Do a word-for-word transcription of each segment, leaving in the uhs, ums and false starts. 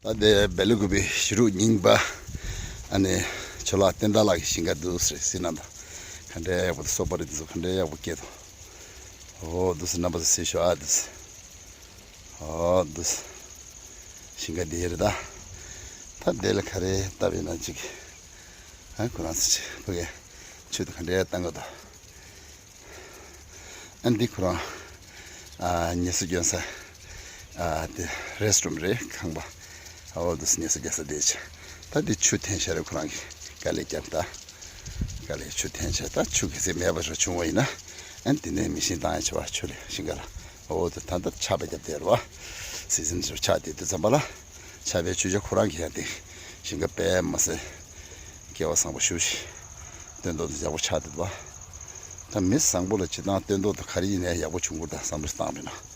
ད་དེ་སྦེ་ལ་ཀུ་པའི་ཤི་རུ་རྙིང་པ། ཨ་ནི་ཆོ་ལག་བསྟན་དར་ལགས་ཀྱི་ཞིང་ཁ་འདུག་ཟེར་སྲིད་ན་ད། ག་འདྲའི་ཡག་པོ་འདུག་སོ་པ་རི་འདི་ཚོ་ག་འདྲའི་ཡག་པོ་སྐྱེས་འདུག་ཨོ་འདུག་སེ་རྣམ་པ་ཚོ་གཟིགས་ཤོག་ཨ་འདུག་སེ། ཨོ་འདུག་སེ། ཞིང་ཁ་འདི་ཡེ་རེད་ད། ད་དེ་ལ་ག་རེ་བཏབ་ཡོད་ན་ཅིག་ཨ་ཁོ་རང་ཚོ་ཅིག་ཕ་གི་ཆུ་དེ་ག་འདྲའི་བཏང་གི་འདུག་ཨ་འདི་ཁོ་རང་ཨ་ཉལ་ས་གྱོན་ས། ཨ་དེ་རེ་སི་ཊི་རུམ་རེད། ཁང་པ། ཨོ་འདུག་སེ་ཉལ་ས་གྱོན་ས་དེ་ཆ། ད་དེ་ཆུ་འཐེན་བྱས་རེད། ཁོ་རང་གིས་དཀའ་ལས་བརྒྱབ་ད། དཀའ་ལས་ཆུ་འཐེན་བྱས། ད་ཆུ་གལ་སྲིད་མེད་པ་ཞིག་བྱུང་བ་ཡིན་ན། ཨ་དེ་ནས་མི་ཤིང་བཏང་ཡ་བྱས་པ་ཆུ་ལས་ཞིང་ཁ་ལ། ཨོ་དེ་ད་ལྟ་ཆར་པ་བརྒྱབ་བསྡད་རེད་པ། སི་ཛིན་ཆར་པ་བརྒྱབ་དུས་ཙམ་པ་ལ། ཆར་པའི་ཆུ་ཆ་ཁོ་རང་གིས་ཡང་དེ་ཞིང་ཁ་དཔེ་མི་སྲིད་སྐལ་བ་བཟང་པོ་ཞེ་པོ་ཞིག་སྟོན་ཐོག་ཏུ་ཡག་པོ་ཆགས་འདུག་པ། ད་མི་བཟང་པོ་ལ་སྤྱིར་བཏང་སྟོན་ཐོག་ཏུ་ག་རེ་ཡིན་ནའི་ཡག་པོ་བྱུང་དགོས་ད་བསམ་བློ་བཏང་བས་ན།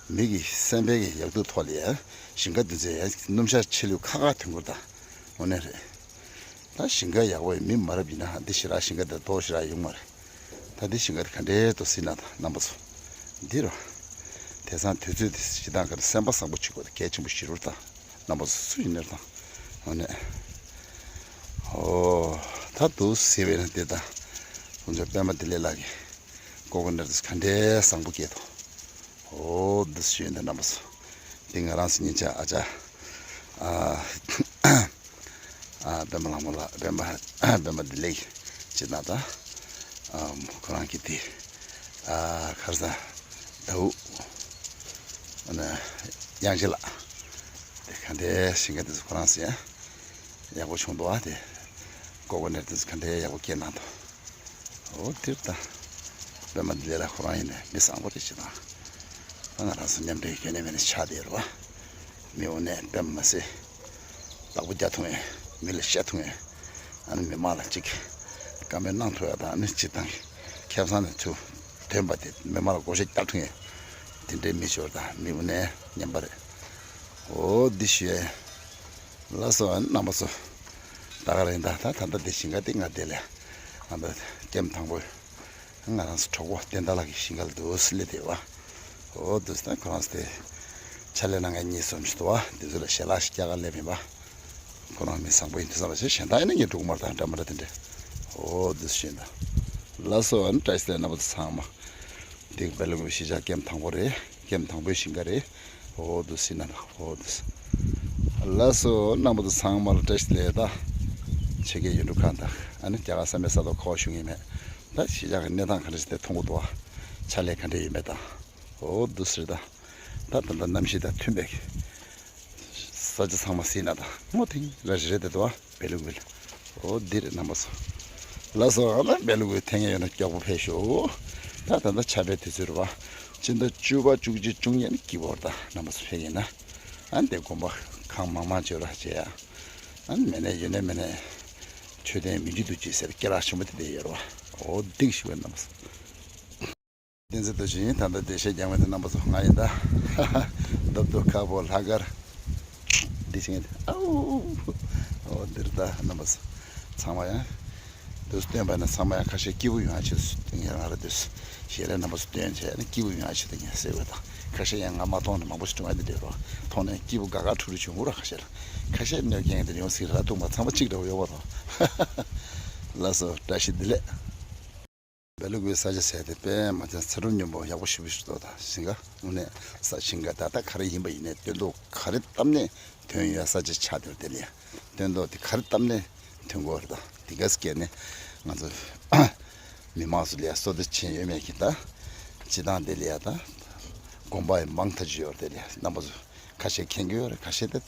མི་གི་སེམས་པའི་གི་ཡག་སྡུག་ཐོག་ལ་ཡང་ཞིང་ཁ་འདི་ཚོ་ཡང་སྣུམ་ཞག་ཆེ་ལོས་ཁག་ཁག་ཐོན་དགོས་ད། དངོས་གནས་རེད། ད་ཞིང་ཁ་ཡག་པོ་ཡིན་མི་མ་རབས་ཡིན་ན་འདི་ཞེ་དྲག་ཞིང་ཁ་འདི་མདོག་ཞེ་དྲག་ཡོང་མ་རེད། ད་འདི་ཞིང་ཁ་འདི་ག་འདྲའི་འདུག་སྲིད་ན་ད་རྣམ་པ་ཚོ། འདི་རོ། དེང་སང་དུས་ཚོད་འདི་སྤྱིར་བཏང་ག་རེ་སེམས་པ་བཟང་པོ་བྱེད་དགོས་ད་གལ་ཆེན་པོ་ཞིག་རེད་ད། རྣམ་པ་ཚོ་སུ་ཡིན་ནའི་ད། ཨོ་ནས། ཨོ། ད་འདུག་ཟེར་བས་ན་འདི་ད། ཁོང་ཚོ་པད་མ་བདེ་ལེགས་ལགས་ཀྱི་ཀོ་ཀོ་ནཊ་འདི་ག་འདྲའི་བཟང་པོ་སྐྱེས་འདུག་ཨོ་འདི་ཞུས་འདི་རྣམ་པ་ཚོ། འདི་ང་རང་ཚོ་གཉིས་ཆ་ཨ་ཅག་ཨ། ཨ་པད་མ་ལྷ་མོ་ལགས། པད་མ་པད་མ་བདེ་ལེགས་ཅེས་ན་ད། ཨ་ཁོ་རང་གིས་དེ་ཨ་ཁར་ས་ཟླ་བོ་ཨ་ན་དབྱངས་ཅན་ལགས། དེ་ག་འདྲའི་ཞིང་ཁ་དེ་ཚོ་ཁོ་རང་ཚོ་ཡང་ཡག་པོ་བྱུང་འདུག་ཨ་དེ་ཀོ་ཀོ་ནཊ་དེ་ཚོ་ག་འདྲའི་ཡག་པོ་སྐྱེས་གནང་འདུག་ཨོ་དེར་ད། པད་མ་བདེ་ལེགས་ལགས་ཁོ་རང་ཡིན་ནས་མི་བཟང་པོ་རེད་ཅེས་དང་། ད་ང་རང་ཚོ་མཉམ་འབྲེལ་ཡོད་ནས་མེད་ནས་ཆགས་བསྡད་ཡོད་རེད་པ། མི་འོ་ནས་པད་མ་སེ། བདག་པོ་རྒྱག་ཐུབ་ངེས། མི་ལ་བཤད་ཐུབ་ངེས། ཨ་ནི་མི་མང་ལ་གཅིག་བཀའ་མོལ་གནང་ཐུབ་ཡ་དང་ཨ་ནི་སྤྱིར་བཏང་གི་ཁེ་བཟང་ནས་ཚུར་ཐོན་པ་དེ་མི་མང་ལ་བགོ་བཤའ་རྒྱག་ཐུབ་ངེས། དེ་འདྲའི་མི་ཞོར་དང་མི་འོ་ནས་ཉན་པ་རེད། འོ་འདི་ཞུ་ཡས། ལགས་སོ་ཨ་ནི་རྣམ་པ་ཚོ། ད་ག་རེད་ད་ད་ད་ལྟ་འདི་ཞིང་ཁ་འདི་ང་བསྡད་ལས། ང་ད་ཀེམ་དང་པོ། ང་རང་ཚོ་གྲོགས་པོ་བསྟན་དར་ལགས་ཀྱི་ཞིང་ཁ་ལ་འདུག་སེ་སླེབས་བསྡད་པ། འོ་འདུག་སེ་ད་ཁོ་རང་ཚོ་དེ་ཕྱག་ལས་གནང་མཁན་གཉིས་གསུམ་ཞིག་འདུག་པ། འདི་ཚོ་ལ་ཞལ་ལག་ཞིག་བཀྱག་ག་སླེབས་ཡིན་པ། ཁོ་རང་མི་བཟང་པོ་ཡིན་དུས་བསམ་པ་བྱས་གཞན་དག་ཡིན་ན་ངས་འགྲོ་གི་མ་རེད་ད་འདྲ་མི་འདྲ་དེ་འདྲ། འོ་འདུག་སེ་བྱས་ད། ལགས་སོ་ཨ་ནི་བཀྲ་ཤིས་བདེ་ལེགས་རྣམ་པ་ཚོ་ཚང་མ། འདི་སྦེ་ལ་ཀུ་པའི་གཞིས་ཆགས་ཀེམ་དང་པོ་རེད། ཀེམ་དང་པོའི་ཞིང་ཁ་རེད། འོ་འདུག་སེ་ན་འོ་འདུག་སེ། ལགས་སོ་རྣམ་པ་ཚོ་ཚང་མ་ལ་བཀྲ་ཤིས་བདེ་ལེགས་ད། ཕྱི་རྒྱལ་ཡུལ་གྲུ་ཁག་དང་ཨ་ནི་རྒྱ་གར་བསམ་པའི་ས་ཐོག་ཁ་བ་ཞུ་ངེས་མེད། ད་གཞིས་ཆགས་ཀྱི་གནས་སྟངས་ག་འདྲ་ཞིག་དེ་མཐོང་གི་འདུག་ཨ། ཕྱག་ལས་ག་འདྲ་ཡོད་མེད་དང་། འོ་འདུག་སེ་རེད་ད། ད་ད་ལྟ་གནམ་གཤིས་དང་མཐུན་པའི་ས་ཆ་ཚང་མ་སྲིད་ན་ད་སྔོ་ཐིང་ར་ཞིག་རེད་དེ་འདུག་ཨ། སྦེ་ལ་ཀུ་པའི་ལ། འོ་འདི་རེད་རྣམ་པ་ཚོ། ལགས་སོ་ཨ་ལ་སྦེ་ལ་ཀུ་པའི་ཐེངས་ཡོད་ན་མགྱོགས་པོ་ཕེབས་ཤོག་ད་ད་ལྟ་ཆར་པའི་དུས་ཚོད་རེད་པ། སྤྱི་ཟླ་བཅུ་པ་བཅུ་གཅིག་བཅུ་གཉིས་ནི་སྐྱིད་པོ་རེད་ད་རྣམ་པ་ཚོ་ཕེབས་ཡིན་ན། ཨ་ནི་དེ་དགོན་པ་ཁང་མང་མང་བྱོས་ར་བྱས་ཡ། ཨ་ནི་མེད་ནས་ཡོད་ནས་མེད་ནས། མཆོད་རྟེན་མི་འདུག་འདུག་ཅེས་ཟེར་སྐད་གྲགས་ཆེན་པོ་དེ་འདྲ་ཡོད་རེད་པ། འོ་འདི་ཞིག་རེད་རྣམ་པ་ཚོ། བསྟན་འཛིན་རྡོ་རྗེ་ཡིན། ད་ལྟ་འདི་བཤད་རྒྱག་མི་དེ་རྣམ་པ་ཚོ་ང་ཡིན་ད། རྡོབ་རྡོབ་ཁ་པོ་ལྷག་དཀར། འདི་བྱེད་མཁན་དེ་ཨའུ། འོ་འདིར་ད་རྣམ་པ་ཚོ། ཚང་མ་ཡང་། འདུག་སྟོན་པ་ན་ཚང་མ་ཡང་ཁ་ཤས་སྐྱིད་པོ་ཡོང་ཡ་ཆེད་དུ་ཡང་ང་ར་འདུག་ཞལ་ལས་རྣམ་པ་ཚོ་སྟོན་བྱས་ནས་སྐྱིད་པོ་ཡོང་ཡ་ཆེད་དུ་ཡང་ཟེར་བས་དང་ཁ་ཤས་ཡང་ང་མ་མཐོང་ནས་མང་པོ་ཞིག་བྱུང་ཡ་འདི་འདྲ་རོ། མཐོང་ནས་སྐྱིད་པོ་དགའ་དགའ་ཁྲུ་རུ་བྱུང་ར་ཁ་ཤས་ལ། ཁ་ཤས་གནོད་མཁན་དེ་ཡོང་སྲིད་ར་ཐུག་མ་ཚང་མ་གཅིག་འདྲ་བོ་ཡོད་པ་རོ། ལགས་སོ་བཀྲ་ཤིས་བདེ་ལེགས། སྦེ་ལ་ཀུ་པའི་ས་ཆ་ཟེར་དེ་དཔེ་མ་ཚད་ཚ་དྲོད་སྙོམས་པོ་ཡག་པོ་ཞེ་པོ་ཞིག་འདུག་ད་ཞིང་ཁ་དངོས་གནས་ས་ཞིང་ཁ་ད་ལྟ་ག་རེ་ཡིན་པ་ཡིན་ནའི་སྟོན་ཐོག་ག་རེ་བཏབ་ནས་ཐོན་ཡོད་ས་ཆ་ཆགས་བསྡད་དེ་ལས་སྟོན་ཐོག་དེ་ག་རེ་བཏབ་ནས་ཐོན་དགོས་རེད་ད་དེ་ག་སྐད་ནས་ང་ཚོ་མི་མང་ཚོ་ལས་སོ་ད་ཆེན་ཡོད་མེད་ཀྱི་ད་སྤྱི་བཏང་དེ་ལས་ད་དགོན་པ་ཡི་མང་ཐག་ཆོད་ཡོད་རེད་དེ་ལས་རྣམ་པ་ཚོ་ཁ་ཤས་མཁྱེན་གྱི་ཡོད་རེད་ཁ་ཤས་ད།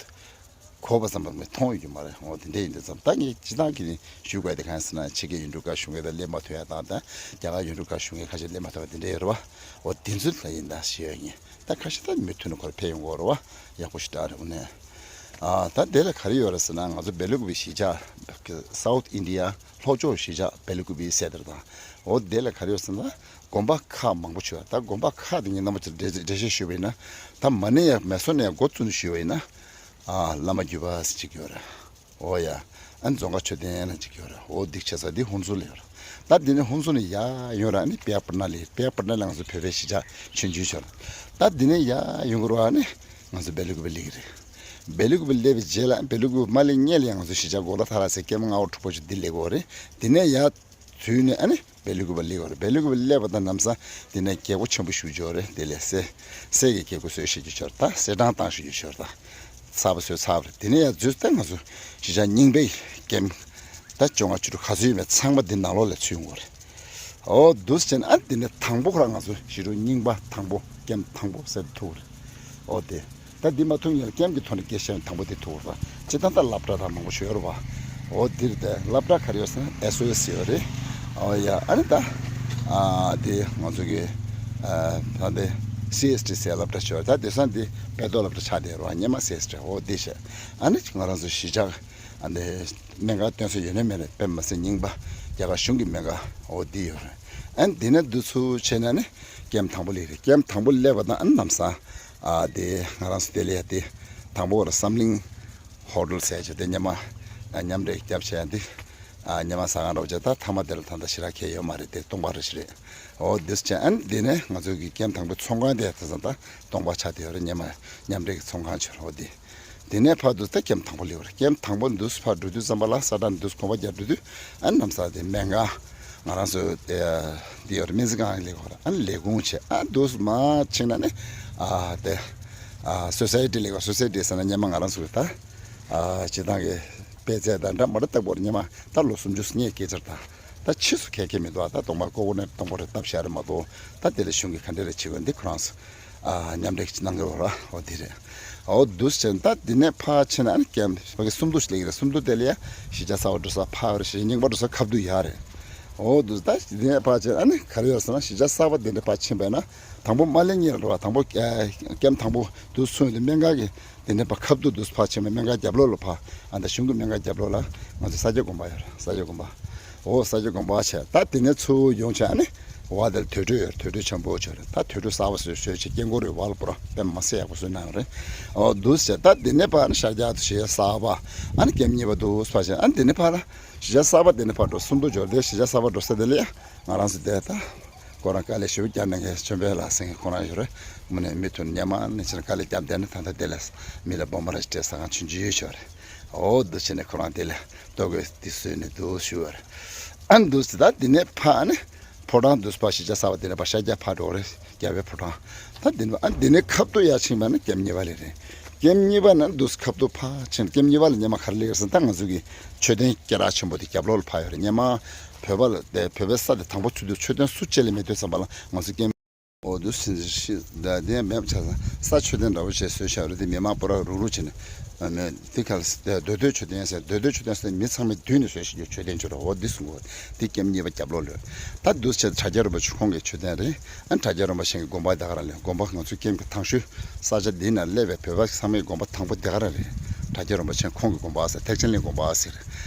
གོ་བ་ཙམ་པ་མི་མཐོང་ཡོད་ཀྱི་མ་རེད། འོ་དེ་འདྲ་ཡིན་དུས་ཙམ་ད་ངས་སྤྱི་བཏང་གི་ནི་ཞུ་དགོས་དེ་གང་ཟེར་ན་ཕྱི་རྒྱལ་ཡུལ་གྲུ་ཁག་བཞུགས་མཁན་དང་སླེབས་མ་ཐུབ་ཡ་དང་ད་རྒྱ་གར་ཡུལ་གྲུ་ཁག་བཞུགས་མཁན་ཁ་ཤས་སླེབས་མ་ཐུབ་པ་དེ་འདྲ་ཡོད་རེད་བ། འོ་དེ་ཚོ་ལ་ཡིན་ད་ཞུ་ཡ་ཡིན། ད་ཁ་ཤས་ད་མུ་མཐུད་ནས་ཁོ་ར་ཕེབས་ཡོང་གི་ཡོད་རེད་བ། ཡག་པོ་ཞིག་བསྒྲགས་རེད་འོ་ནས། ཨ་ད་དེ་ལ་ག་རེ་ཡོད་རེད་ཟེར་ན་ང་ཚོ་སྦེ་ལ་ཀུ་པའི་གཞིས་ཆགས་South India ལྷོ་ཕྱོགས་གཞིས་ཆགས་སྦེ་ལ་ཀུ་པའི་ཟེར་དེ་རེད་དང་། འོ་དེ་ལ་ག་རེ་ཡོད་ཟེར་ན་དགོན་པ་ཁག་མང་པོ་ཆོད་ད་དགོན་པ་ཁག་དེ་ངས་རྣམ་པ་ཚོར་འགྲེལ་འགྲེལ་བཤད་ཞུས་པ་ཡིན་ན་ད་མ་ཎི་ཡ་མེ་སོར་ནས་འགོ་བཙུགས་ནས་ཞུས་པ་ཡིན་ན། ཨ་བླ་མ་རྒྱུད་པ་ཟེར་གཅིག་ཡོད་རེད། འོ་ཡ། ཨ་ནི་རྫོང་དཀར་མཆོད་རྟེན་ལ་གཅིག་ཡོད་རེད། འོ་འདི་བྱས་ཙང་འདི་ཧུན་སུར་ལ་ཡོད་རེད། ད་འདི་ནས་ཧུན་སུར་ནས་ཡར་ཡོང་ར་ཨ་ནི་པེ་ཡ་པུར་ན་ལ་ཡོད། པེ་ཡ་པུར་ན་ལ་ང་ཚོ་བོད་པའི་གཞིས་ཆགས་ཆུང་ཆུང་ཆགས་རེད། ད་འདི་ནས་ཡར་ཡོང་གི་རེད་བ་ཨ་ནི་ང་ཚོ་སྦེ་ལ་ཀུ་པའི་སླེབས་ཀྱི་རེད། སྦེ་ལི་ཀུ་པ་སླེབས་པའི་རྗེས་ལ་སྦེ་ལི་ཀུ་པ་མ་སླེབས་སྔོན་ལ་ཡང་ང་ཚོ་གཞིས་ཆགས་གོ་ལ་ཐ་ར་ཟེར་ཀེམ་ལྔ་པ་དྲུག་པ་ཅིག་འདི་སླེབས་ཀྱི་ཡོད་རེད། དེ་ནས་ཡར་འཛུལ་ནས་ཨ་ནི་སྦེ་ལི་ཀུ་པ་སླེབས་པ་རེད། སྦེ་ལི་ཀུ་པ་སླེབས་པ་དང་ལམ་སང་དེ་ནས་རྒྱལ་སྒོ་ཆེན་པོ་ཞིག་ཡོད་རེད། དེ་ལས་གསེར་གསེར་གྱི་རྒྱལ་སྒོ་བཟོས་བཞག་གི་ཡོད་རེད། ད་གསེར་ཊང་བཏང་བཞག་གི་ཡོད་རེད། ད་གསར་པ་བཟོས་ཚར་བ་རེད། དེ་ནས་ཡར་འཛུལ་ཏེ་ང་ཚོ་གཞིས་ཆགས་རྙིང་པའི་ཀེམ་ད་བཅོ་ལྔ་བཅུ་དྲུག་ག་ཚོད་ཡོད་མེད་ཚང་མ་འདི་ནང་ལོགས་ལ་ཚུད་ཡོང་གི་རེད། འོ་འདུག་སེ་བྱས་ནས་ཨ་འདི་ནས་དང་པོ་ཁོ་རང་ང་ཚོ་གཞིས་གྲོང་རྙིང་པ་དང་པོ་ཀེམ་དང་པོ་ཟེར་ཐུག་རེད། འོ་དེ། ད་འདི་མ་ཐུག་ཡང་ཀེམ་གྱི་ཐོག་ནས་སྐད་ཆ་དང་པོ་དེ་ཐུག་རེད། སྤྱིར་བཏང་ད་སློབ་གྲྭ་དང་མང་པོ་ཞིག་ཡོད་རེད་བ། འོ་འདིར་དེ་སློབ་གྲྭ་ག་རེ་ཡོད་ཟེར་ན་ཨེས་ཨོ་ཨེས་ཡོད་རེད། འོ་ཡ་ཨ་ནི་ད། ཨ་དེ་ང་ཚོ་གི་ཨ་ད་འདི་སི་ཨེས་ཊི་ཟེར་སློབ་གྲྭ་ཞིག་ཡོད་རེད། ད་དེང་སང་འདི་དཔལ་ཏོག་སློབ་གྲྭ་ཆགས་བསྡད་ཡོད་རེད་བ། སྔོན་མ་སི་ཨེས་ཊི། འོ་འདི་བྱས་ཨ་ནི་ང་རང་ཚོ་གཞིས་ཆགས་ཨ་འདི། སྨན་ཁང་སྟོན་ས་ཡོད་ནི་མེད་ནི་དཔེ་མ་སྲིད་རྙིང་པ་རྒྱ་གར་གཞུང་གི་སྨན་ཁང་འོ་འདི་ཡོད་རེད། ཨ་ནི་འདི་ནས་འདུག་ཚུར་བྱས་ན་ནི་ཀེམ་དང་པོ་སླེབས་རེད། ཀེམ་དང་པོ་སླེབས་པ་དང་ཨ་ནི་ལམ་སང་ཨ་དེ་ང་རང་ཚོ་དེ་ལས་དེ་དང་པོ་བར་བསམ་གླིང་ཧོ་ཊེལ་ཟེར་བྱས་དེ་སྔོན་མ་ཨ་མཉམ་འབྲེལ་རྒྱབ་བྱས་འདི་ཨ་སྔོན་མ་ཟ་ཁང་འདྲ་བོ་བྱས། ད་མཐའ་མ་དེ་ལ་ད་ལྟ་ཞེ་དྲག་གང་ཡང་ཡོད་མ་རེད། དེ་སྟོང་པ་རེ་ཞིག་རེད། འོ་འདི་བྱས་ཨ་ནི་འདི་ནས་ང་ཚོ་གི་ཀེམ་དང་པོའི་ཚོང་ཁང་དེ་དེང་སང་ད་སྟོང་པ་ཆགས་བསྡད་ཡོད་རེད། སྔོན་མ་མཉམ་འབྲེལ་གྱི་ཚོང་ཁང་ཆེ་རུ་འོ་འདི། དེ་ནས་ཕར་འདུག་སེ་ཀེམ་དང་པོ་སླེབས་པ་རེད། ཀེམ་དང་པོ་འདུག་སེ་ཕར་འགྲོ་དུས་ཙམ་པ་ལ་ས་ཁྲ་འདུག་སེ་གོམ་པ་རྒྱག་འགྲོ་དུས་ཨ་ནི་ལམ་སང་དེ་སྨན་ཁང་ང་རང་ཚོ་དེ་འདི་ཡོད་རེད། སྨན་རྩིས་ཁང་སླེབས་པ་རེད། ཨ་ནི་ལས་ཁུངས་བྱས་ཨ་འདུག་སེ་མར་ཕྱིན་ན་ནི་ཨ་དེ་ཨ་སོ་སའི་ཊི་སླེབས་པ། སོ་སའི་ཊི་ཟེར་ན་སྔོན་མ་ང་རང་ཚོ་གི་ད་ཨ་སྤྱིར་བཏང་གི་དཔེ་ཆ་དང་འདྲ་མི་འདྲ་བལྟ་དགོས་རེད། སྔོན་མ་ད་ལོ་སུམ་ཅུ་སོ་ལྔའི་སྐད་ཆ་རེད། ད་ད་ཕྱིས་སུ་གང་ཡང་མི་འདུག་ཨ་ད་སྟོང་པ་ཀོ་ཀོ་ནཊ་སྟོང་པ་རེ་བཏབ་བཞག་རེད་མ་གཏོགས། ད་དེ་ལ་གཞུང་གིས་ག་འདྲ་རེ་བྱེད་དགོས་འདི་ཁོ་རང་ཚོ་ཨ་མཉམ་འབྲེལ་གྱིས་གནང་གི་ཡོད་རེད། འོ་དེ་རེད། འོ་འདུག་སེ་བྱས་ད་འདི་ནས་ཕར་ཕྱིན་ན་ཨ་ནི་ཀེམ་ཕ་གི་སུམ་མདོ་ཞིག་སླེབས་ཀྱི་རེད། སུམ་མདོ་དེ་ལ་ཡ་གཞིས་ཆགས་གསར་པ་འགྲོ་ས་ཕར་རེད། གཞིས་རྙིང་པ་འགྲོ་ས་ཁ་ཐུག་ཡ་རེད། འོ་འདུག་ད་འདི་ནས་ཕར་ཕྱིན་ཨ་ནི་ག་རེ་ཡོད་ཟེར་ན་གཞིས་ཆགས་གསར་པ་འདི་འདྲ་ཕར་ཕྱིན་པས་ན་དང་པོ་མ་སླེབས་སྔོན་ལ་འགྲོ་བ་དང་པོ་ཀེམ་དང་པོ་འདུག་སེ་སོང་ཡོང་དུས་སྨན་ཁང་གི་དེ་ནས་ཕར་ཁ་ཐུག་འདུག་སེ་ཕར་ཕྱིན་པ་སྨན་ཁང་རྒྱབ་ལོགས་ལ་ཕར་ཨ་ད་གཞུང་གི་སྨན་ཁང་རྒྱབ་ལོགས་ལ་ང་ཚོ་ས་སྐྱ་དགོན་པ་ཡོད་རེད། ས་སྐྱ་དགོན་པ། འོ་ས་སྐྱ་དགོན་པ་བྱས་ད་དེ་ནས་ཚུར་ཡོང་བྱས་ཨ་ནི་འོག་དེར་དུར་ཁྲོད་ཡོད་རེད། དུར་ཁྲོད་ཆེན་པོ་ཅིག་ཡོད་རེད། ད་དུར་ཁྲོད་གསར་པ་བཟོས་བཟོས་བྱས་དཀྱིལ་འཁོར་རེ་བར་ལ་པུ་ར་དཔེ་མ་སྲིད་ཡག་པོ་བཟོས་གནང་ཡོད་རེད། འོ་འདུག་སེ་བྱས་ད་དེ་ནས་ཕར་ཨ་ནི་ཤར་རྒྱག་ཏུ་གཞིས་ཆགས་གསར་པ་ཨ་ནི་ཀེམ་གཉིས་པ་འདུག་སེ་ཕར་བྱས་ཨ་ནི་དེ་ནས་ཕར་ལ་གཞིས་ཆགས་གསར་པ་དེ་ནས་ཕར་འགྲོ་སུམ་མདོ་འབྱོར་དེ་གཞིས་ཆགས་གསར་པ་འགྲོ་ས་དེ་ལ་ཡ་ང་རང་ཚོ་བསྡད་ད། ཁོ་རང་དཀའ་ལས་ཞེ་པོ་བརྒྱབ་ནས་ངས་ཆོས་འཕེལ་ལགས་ཟེར་མཁན་ཁོ་རང་ཡོད་རེད། དངོས་གནས་མི་མཐུན་ཉམས་མང་ནས་ཕྱིར་དཀའ་ལས་བརྒྱབ་བསྡད་ནས་ད་ལྟ་དེ་ལས་མི་ལ་སྦོམ་པ་རེ་སྤྲད་ས་གང་ཆུང་ཆུང་ཡོད་ཤོད་རེད། འོ་འདུག་བྱས་ནས་ཁོ་རང་དེ་ལས་ལྟོ་གོས་འདི་བཟོས་ནས་འདུག་ཞུ་བ་རེད། ཨ་འདུག་ཟེར་ད་འདི་ནས་ཕར་ནི་ཕོ་བྲང་འདུག་ཕར་གཞིས་ཆགས་གསར་པ་དེ་ནས་ཕར་ཤར་རྒྱག་ཕར་འགྲོ་རེད། རྒྱལ་བའི་ཕོ་བྲང་། ད་འདི་ནས་ཨ་འདི་ནས་ཁ་ཐུག་ཡར་ཕྱིན་པ་ནི་ཀེམ་གཉིས་པ་ལ་རེད། ཀེམ་གཉིས་པ་ནི་འདུག་ཁ་ཐུག་ཕར་ཕྱིན་ཀེམ་གཉིས་པ་ལ་སྔོན་མ་ག་རེ་སླེབས་ཟེར་ན་ད་ང་ཚོ་གི་མཆོད་རྟེན་སྐད་གྲགས་ཆེན་པོ་དེ་རྒྱབ་ལོགས་ལ་ཕར་ཡོད་རེད། སྔོན་མ་བོད་པ་ལ་དེ་བོད་པའི་ས་དེ་དང་པོ་ཚུགས་དུས་མཆོད་རྟེན་སུ་གཅིག་ལས་མེད་དུས་ཙམ་པ་ལ་ང་ཚོ་ཀེམ། འོ་འདུག་སེ་ཤི་ད་དེ་མེད་པ་ཆགས་སོང་། ས་མཆོད་རྟེན་འདྲ་བོ་བྱས་བཟོས་བཞག་རེད། དེ་མི་མང་པོ་ར་རུག་རུག་བྱས་ནས་མེད་དེ་ཁ་ལ་མདོ་སྟོད་མཆོད་རྟེན་ཟེར། མདོ་སྟོད་མཆོད་རྟེན་ཟེར་མི་ཚང་མས་བསྡུས་ནས་བཟོས་བཞག་རྒྱུ་མཆོད་རྟེན་ཅིག་རེད། འོ་འདི་གསུང་གོ། དེ་ཀེམ་གཉིས་པ་རྒྱབ་ལོགས་ལོས། ད་འདུག་སེ་བྱས་བྲག་རྒྱ་རིན་པོ་ཆེ་ཁོང་གི་མཆོད་རྟེན་རེད། ཨ་བྲག་རྒྱ་རིན་པོ་ཆེ་གི་དགོན་པ་དེ་ག་རང་ལས་དགོན་པ་ང་ཚོའི་ཀེམ་གྱི་དང་ཤོས་ས་ཆ་འདི་ན་སླེབས་པའི་བོད་པ་ཚང་མའི་དགོན་པ་དང་པོ་དེ་ག་རང་རེད། བྲག་རྒྱ་རིན་པོ་ཆེ་ཁོང་གི་དགོན་པ་ཟེར་ཐེག་ཆེན་གླིང་དགོན་པ་ཟེར།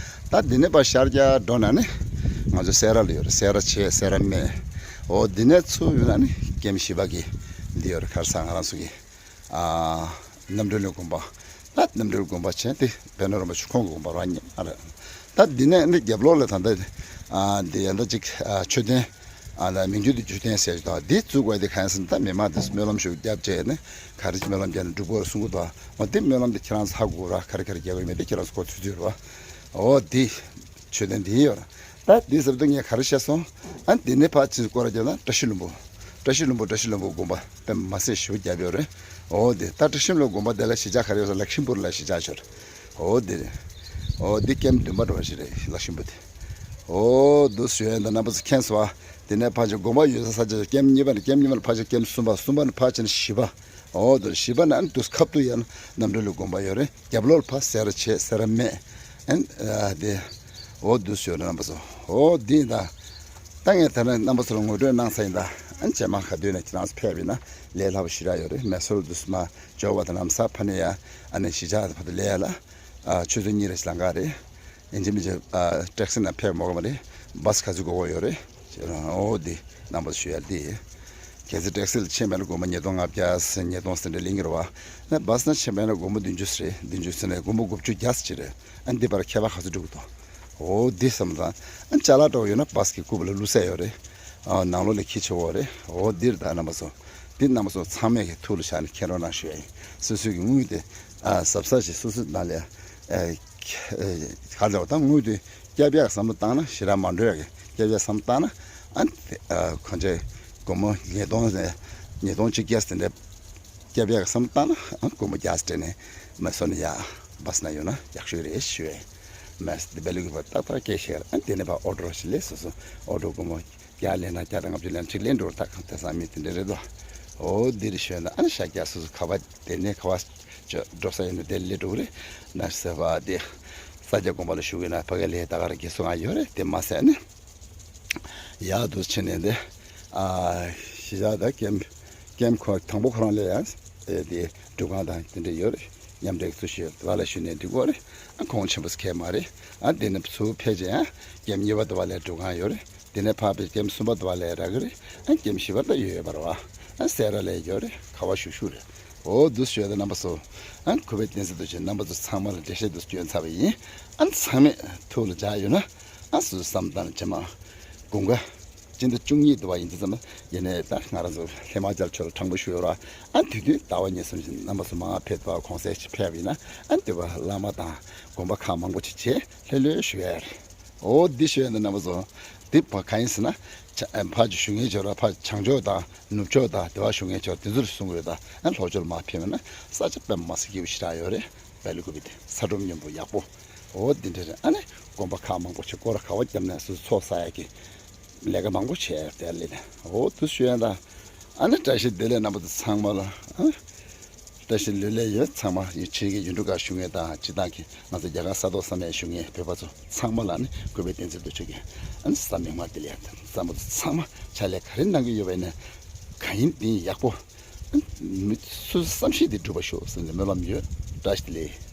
ད་འདི་ནས་ཕར་ཤར་རྒྱག་འགྲོ་ན་ནི་ང་ཚོ་སེ་ར་ལ་ཡོད་རེད། སེ་ར་བྱེས་སེ་ར་སྨད། འོ་འདི་ནས་ཚུར་ཡོང་ན་ནི་ཀེམ་བཞི་པ་གི་འདི་ཡོད་རེད། ག་རེ་ཟེར་ང་རང་ཚོ་གི་ཨ་རྣམ་གྲོལ་གླིང་དགོན་པ། ད་རྣམ་གྲོལ་དགོན་པ་བྱས་ཏེ་བེར་ནག་རིན་པོ་ཆེ་ཁོང་གི་དགོན་པ་རང་ཉིད་ཨ་རེད། ད་འདི་ནས་འདི་རྒྱབ་ལོགས་ལ་ད་ལྟ་ཨ་འདི་ཡ་ད་ཅིག་ཨ་མཆོད་རྟེན་ཨ་ད་མིང་རྒྱུད་དུ་མཆོད་རྟེན་ཟེར་གྱི་འདུག་འདི་བཙུགས་པ་འདི་གང་ཡིན་ཟེར་ན་ད་མི་མང་འདི་སྨོན་ལམ་ཞིག་བརྒྱབ་བྱས་ནས་ག་རེ་སྨོན་ལམ་བརྒྱབ་ནས་འགྲུབ་དགོས་རེད་གསུང་གི་འདུག་འོ་འདི་སྨོན་ལམ་འདི་ཁྱེད་རང་ཚོ་ཧ་གོ་ར། ག་རེ་ག་རེ་རྒྱག་དགོས་ཡོད་མེད་འདི་ཁྱེད་རང་ཚོ་གོ་ཚོད་ཚོད་རེད་བ། འོ་འདི། མཆོད་རྟེན་འདི་ཡོད་ར། ད་འདི་ཟེར་དུས་ངས་ག་རེ་བཤད་སོང་། ཨ་འདི་ནས་ཕར་ཕྱིན་སྐོར་ར་རྒྱབ་ན་བཀྲ་ཤིས་ལྷུན་པོ། བཀྲ་ཤིས་ལྷུན་པོ་བཀྲ་ཤིས་ལྷུན་པོ་དགོན་པ་དཔེ་མ་སྲིད་ཞེ་པོ་རྒྱབ་ཡོད་རེད། འོ་འདི་ད་བཀྲ་ཤིས་ལྷུན་པོ་དགོན་པ་དེ་ལ་གཞིས་ཆགས་ག་རེ་ཡོད་ཟེར་ལག་ཤིན་པུར་ལ་གཞིས་ཆགས་ཤོར། འོ་འདི་རེད། འོ་འདི་ཀེམ་བདུན་པ་འགྲོ་བ་ཞིག་རེད་ལག་ཤིན་པུ་དེ། འོ་འདུག་ཞུ་ཡ་ཡིན། ད་རྣམ་པ་ཚོ་མཁྱེན་སོང་བ། དེ་ནས་ཕར་ཕྱིན་དགོན་པ་ཡོད་ས་ས་ཆ་ཀེམ་གཉིས་པ་ནས་ཀེམ་གཉིས་པ་ནས་ཕར་ཕྱིན་ཀེམ་གསུམ་པ། གསུམ་པ་ནས་ཕར་ཕྱིན་བཞི་པ། འོ་འདུག་བཞི་པ་ནས་ཨ་ནི་འདུག་ཁ་ཐུག་ཡ་ན་རྣམ་གྲོལ་གླིང་དགོན་པ་ཡོད་རེད། རྒྱབ་ལོགས་ལ་ཕར་སེ་ར་བྱེས་སེ་ར་སྨད། ཨན་ཨ་དེ། འོ་འདུག་ཞུ་རེད་རྣམ་པ་ཚོ། འོ་འདི་ཡིན་ད། ད་ངས་ད་ནི་རྣམ་པ་ཚོ་ལ་ངོ་སྤྲོད་གནང་ཚར་ཡིན་ད། ཨན་རྗེས་མ་ག་དུས་ནས་ཁྱེད་རང་ཚོ་ཕེབས་ཡིན་ན་ལས་སླ་པོ་ཞེ་དྲག་ཡོད་རེད། མེ་སོར་འདུག་མ་འབྱོར་བ་དང་ལམ་སང་ཕ་ནས་ཡ་ཨ་ནི་གཞིས་ཆགས་ཕ་དུ་ལས་ཡ་ལ་ཨ་ཆུ་ཚོད་གཉིས་རེ་ཞིག་ལང་ག་རེད། ཡིན་གཅིག་མིན་གཅིག་ཨ་ཊེག་སི་ནང་ཕེབས་མ་དགོས་པ་རེད། བཱས་ག་ཚོད་དགོས་དགོས་ཡོད་རེད། འོ་འདི་རྣམ་པ་ཚོ་ཞུ་ཡ་འདི། གལ་སྲིད་ཊེག་སི་ལ་ཕྱིན་པ་ཡིན་ན་སྒོར་མོ་ཉིས་སྟོང་ལྔ་བརྒྱ་ཉིས་སྟོང་ཙམ་རེ་ལེན་གྱི་རེད་བ། ན་བཱས་ནང་ཕྱིན་པ་ཡིན་ན་སྒོར་མོ་བདུན་ཅུ་རེད། བདུན་ཅུ་ཟེར་ནས་སྒོར་མོ་དགུ་བཅུ་བརྒྱ་ཙམ་ཅིག་རེད། ཨ་འདི་བར་ཁྱད་པར་ག་ཚོད་འགྲོ་གི་འདུག་འོ་འདི་བསམ་དང་ཨ་ཅ་ལག་འདྲ་བོ་ཡོད་ན་བཱས་ཀྱི་རྐུབ་ལ་བླུགས་ས་ཡོད་རེད། ཨ་ནང་ལོགས་ལ་འཁྱེར་ཆོག་གི་རེད། འོ་འདིར་ད་རྣམ་པ་ཚོ། འདི་རྣམ་པ་ཚོ་ཚང་མས་ཀྱི་ཐུགས་ལ་བཞག་ནས་མཁྱེན་རོགས་གནང་ཞུ་ཡ་ཡིན། སོ་སོའི་གི་དངུལ་དེ་ ཨ་གཟབ་གཟབ་ཞིག་སོ་སོའི་ནང་ལ་ཨ་ག་རེ་ལབ་དང་དངུལ་དེ་སྐྱབས་ཡག་བསམ་བློ་བཏང་ན་ཞེ་དྲག་མ་འགྲོ་ཡག་གི། སྐྱབས་ཡག་བསམ་བློ་བཏང་ན་ཨ་ཨ་ཁོང་ཚོས་སྒོར་མོ་ཉིས་སྟོང་ཉིས་སྟོང་གཅིག་བརྒྱ་དེ་འདྲ་སྐྱབས་ཡག་བསམ་བློ་བཏང་ན་ཨ་སྒོར་མོ་བརྒྱ་དེ་ནས་མ་བཟོ་ན་ཡག་བ་སོང་ན་ཡོད་ན་ཡག་ཤོས་རེད་ཞུ་ཡས། མ་དེ་བལ་ལུག་གི་བ་ཏག་ཏག་སྐད་ཤེར། ཨ་དེ་ནས་ཕར་ཨོ་ཊོ་ཞིག་ལས་སོ་སོ་ཨོ་ཊོ་སྒོར་མོ་བརྒྱ་ལེན་ན་བརྒྱ་དང་ལྔ་བཅུ་ལེན་ན་གཅིག་ལེན་འགྲོ་ད་གང་ཐད་ས་མི་དེ་འདྲ་རེད་དོ། འོ་འདི་རེད་ཞུས་ན་ཨ་ནི་ཤ་རྒྱགས་སོ་སོ་ག་བ་དེ་ནས་ག་བ་ཅོ་འགྲོ་ས་ཡོད་ན་དེ་ལས་འགྲོ་གི་རེད། ན་ཟེར་བ་དེ་ས་སྐྱ་དགོན་པ་ལ་བཞུགས་ཡོད་ན་ཕ་གི་ལས་ད་ག་ར་དགེ་སོ་ང་ཡོད་རེད། དེ་མ་ཟད་ནི་ཡག་འདུག་ཕྱིན་ནས་དེ་ཨ་གཞིས་ཆགས་ད་ཀེམ་ཀེམ་ཁོ་དང་པོ་ཁོ་རང་ལས་ཡང་ཨེ་དེ་སྒྲུབ་ཁང་དང་དེ་འདྲ་ཡོད་རེད། མཉམ་འབྲེལ་གྱི་ཚུལ་ཞིག་ཡོད་དེ་བ་ལ་ཞུས་ནས་འགྲིག་གོ་རེད། ཨ་གོང་ཆེན་པོ་ཁས་མ་རེད། ཨ་དེ་ནི་ཚུར་ཕེབས་རྗེས་ཡང་ཀེམ་གཉིས་པ་དུ་བ་ལས་སྒྲུབ་ཁང་ཡོད་རེད། དེ་ནས་ཕར་ཕེབས་ཀེམ་གསུམ་པ་དུ་བ་ལས་རག་གི་རེད། ཨ་ཀེམ་བཞི་པ་ད་ཡོད་ཡོད་པ་རེད་བ། ཨ་སེ་ར་ལས་ཡོད་རེད། ག་བ་བཞུགས་བཞུགས་རེད། འོ་འདུག་ཞུས་ཏེ་རྣམ་པ་ཚོ་ཨ་གུས་པས་བསྟན་འཛིན་རྡོ་རྗེ་རྣམ་པ་ཚོ་ཚང་མ་ལ་འགྲེལ་བཤད་འདུག་སྐྱོན་ཚར་བ་ཡིན། ཨ་ཚང་མས་ཐུགས་ལ་འཇགས་ཡོད་ན་ཨ་སུ་བསམ་བཏང་བྱེད་མ་དགུན་ཁ་སྤྱི་ཟླ་བཅུ་གཉིས་དུ་བ་ཡིན་དུས་ཙམ་ཡིན་ནའི་ད་ང་རང་ཚོ་ཧི་མ་ཅལ་ཕྱོགས་ལ་དྲང་པོ་ཞུ་ཡོད་ར། ཨ་དུས་དུས་ཟླ་བ་གཉིས་གསུམ་ཞིག་རྣམ་པ་ཚོ་མང་ང་ཕེབས་དུ་བ་གོང་གསལ་ཞིག་ཕེབས་ཡིན་ན་ཨ་དུ་བ་བླ་མ་དང་དགོན་པ་ཁག་མང་པོ་ཅིག་བྱས་ལྷོད་ལྷོད་ཞུ་ཡ་རེད། འོ་འདི་ཞུ་ཡ་འདི་རྣམ་པ་ཚོ་འདི་བ་གང་ཡིན་ཟེར་ན་ཕ་ཕར་ཅིག་བཞུགས་མཁན་ཅིག་ཡོད་ར། ཕར་བྱང་ཕྱོགས་དང་ནུབ་ཕྱོགས་དང་དེ་བ་བཞུགས་མཁན་ཅིག་ཡོད་ར། དེ་ཚོ་ལ་གསུང་གི་ཡོད་ད། ཨ་ལྷོ་ཕྱོགས་ལ་མར་ཕེབས་ན་ས་ཆ་དཔེ་མ་སྲིད་སྐྱིད་པོ་ཞེ་དྲག་ཡོད་རེད། བལ་ལུ་ཀུ་པི་དེ་ས་ཁྲོམ་སྙོམས་པོ་ཡག་པོ། འོ་འདི་འདྲ་རེད། ཨ་ནི་དགོན་པ་ཁག་མང་པོ་ཆེ་སྐོར་ར་ག་བ་བརྒྱབ་ནས་སུ་ཚོགས་བསགས་ཡག་གི་ལས་ཀ་མང་པོ་བྱས་དེ་ལས་ནས་འོ་དུ་ཞུ་ཡ་ད། ཨ་ནི་བཀྲ་ཤིས་བདེ་ལེགས་རྣམ་པ་ཚོ་ཚང་མ་ལ་ཨ། བཀྲ་ཤིས་ལོས་ལས་ཡོད་ཚང་མ་ཡི་ཆེད་ཀྱི་ཡུལ་གྲུ་ཁག་བཞུགས་མཁན་དང་སྤྱི་བཏང་གི་ང་ཚོ་རྒྱ་གར་ས་ཐོག་ས་མེད་བཞུགས་མཁན་བོད་པ་ཚོ་ཚང་མ་ལ་ནི་གུས་པས་བསྟན་འཛིན་དུ་ཆོས་ཀྱི་ཨ་ནི་ས་མིག་དམར་བདེ་ལེགས་དང་བསམ་པ་ཚོ་ཚང་མ་ཕྱག་ལས་ག་རེ་གནང་གི་ཡོད་པ་ཡིན་ན་གང་ཡིན་དེ་ཡག་པོ། མི་སུ་བསམ་ཤེས་དེ་འགྲུབ་པ་ཤོག་ཟེར་ནས་སྨོན་ལམ་ཡོད། བཀྲ་ཤིས་བདེ་ལེགས།